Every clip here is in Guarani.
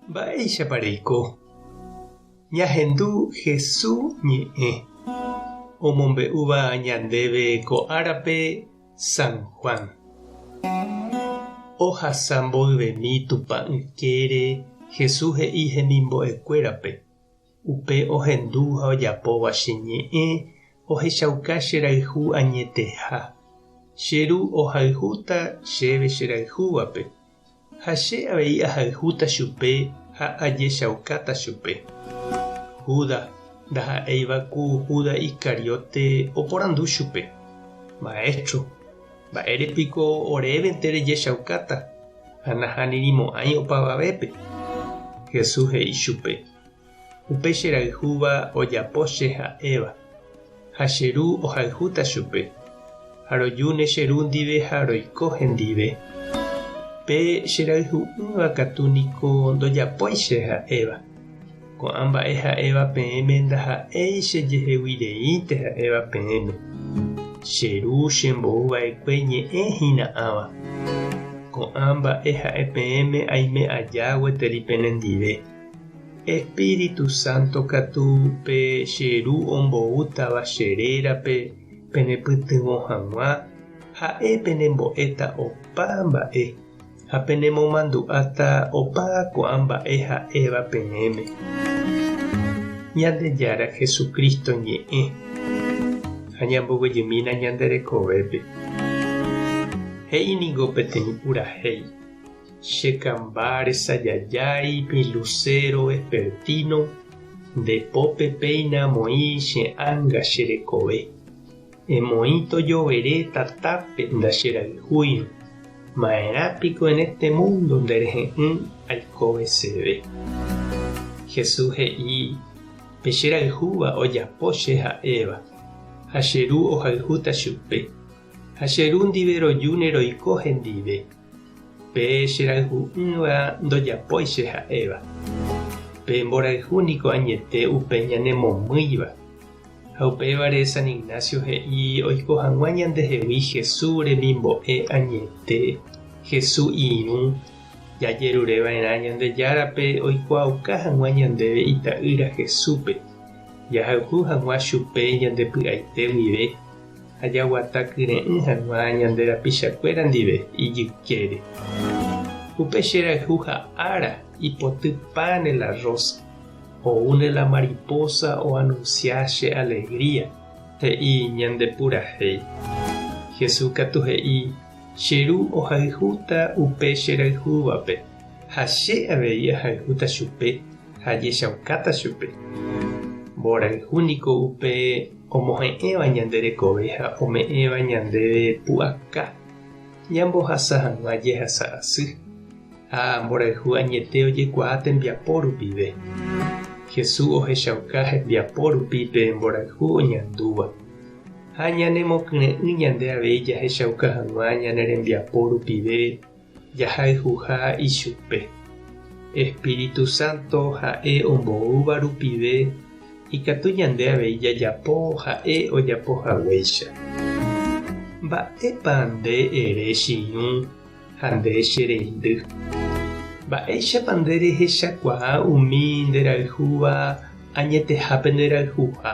Mba'éichapa reiko? Ñahendu Hesu ñe'ẽ omombe'úva ñandéve ko árape San Juan. Ohasa mboyvemi Tupã ykére Hesu he'i hemimbo'ekuérape, Upe ohendu ha ojapóva che ñe'ẽ ohechauka che rayhu añeteha. Che Ru ohayhúta chéve che rayhúvape, Ha che avei ahayhúta chupe ha ajechaukáta chupe. Judas, ndaha'éiva ku Judas Iscariote oporandu chupe, Maestro, mba'ére piko orévente rejechaukáta ha nahanirimo'ãi opavavépe? Jesús he'i chupe, Upe che rayhúva ojapo che ha'éva, ha che Ru ohayhúta chupe, ha rojúne che Ru ndive ha roiko hendive. Pe che rayhu'ỹva katu niko ndojapói che ha'éva. Ko'ã mba'e ha'éva peẽme ndaha'éi che jehegui reínte ha'éva peẽme. Che Ru chembou va'ekue ñe'ẽ hína ãva. Ko'ã mba'e ha'e peẽme aime aja gueteri penendive. Espíritu Santo katu pe che Ru omboútava che rérape penepytyvõ hag̃ua, ha'e penembo'éta opa mba'e ha penemomandu'áta opa ko'ã mba'e ha'éva peẽme. Ñandejára Jesucristo ñe'ẽ ha ñamboguejymína ñande rekovépe. He'i ningo peteĩ purahéi. Che kamba resajajái mi lucero vespertino, nde pópe péina amoĩ che ánga che rekove. Emoĩ tojovere tatápe ndacherayhúirõ, ma'erã piko en este mundo nderehe'ỹ aikoveseve. Jesús he'i, Pe che rayhúva ojapo che ha'éva, ha che Ru ohayhúta chupe, ha che Ru ndive rojúne roiko hendive. Pe che rayhu'ỹva ndojapói che ha'éva. Pe mborayhu niko añete upe ñanemomýiva. Ha upévare San Ignacio he'i oiko hag̃ua ñandehegui Jesús remimbo'e añete, Jesús irũ, jajerureva'erã Ñandejárape oikuaauka hag̃ua ñandéve Ita'ýra Jesúspe, jahayhu hag̃ua chupe ñande py'aite guive. Ha jaguata kyre'ỹ hag̃ua ñande rapichakuéra ndive ijykére. Upe che rayhu ha ára ipotypáne la rosa, oúne la mariposa oanunsia che alegría, he'i ñande purahéi. Jesús katu he'i, Che Ru ohayhúta upe che rayhúvape, ha che avei ahayhúta chupe ha ajechaukáta chupe. Mborayhu niko upe omohe'ẽva ñande rekove ha ome'ẽva ñandéve pu'aka ñambohasa hag̃ua jehasa asy, ha mborayhu añete ojekuaa tembiapo rupive. Jesús ohechauka hembiapo rupi pe mborayhu oñandúva, ha ñanemokyre'ỹ ñande avei jahechauka hag̃ua ñane rembiapo rupive jahayhuha ichupe. Espíritu Santo ha'e omboúva rupive ikatu ñande avei jajapo ha'e ojapo haguéicha. Mba'épa nde ere che irũ ha nde che reindy? Mba'éichapa nde rehechakuaa umi nderayhúva añetehápe nderayhuha?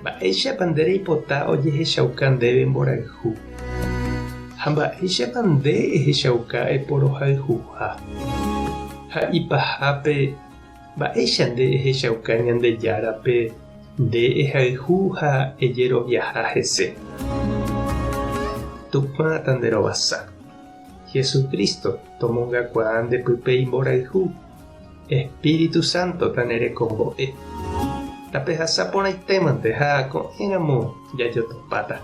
Mba'éichapa nde reipota ojehechauka ndéve mborayhu? Ha mba'éichapa nde ehechauka eporohayhuha? Ha ipahápe, mba'éicha nde ehechauka Ñandejárape nde ehayhu ha ejeroviaha hese? Tupã tanderovasa. Jesucristo tomongakuaa nde pype imborayhu. Espíritu Santo tanerekombo'e. Tapehasa porãitémante ha ko'ẽramo jajotopáta.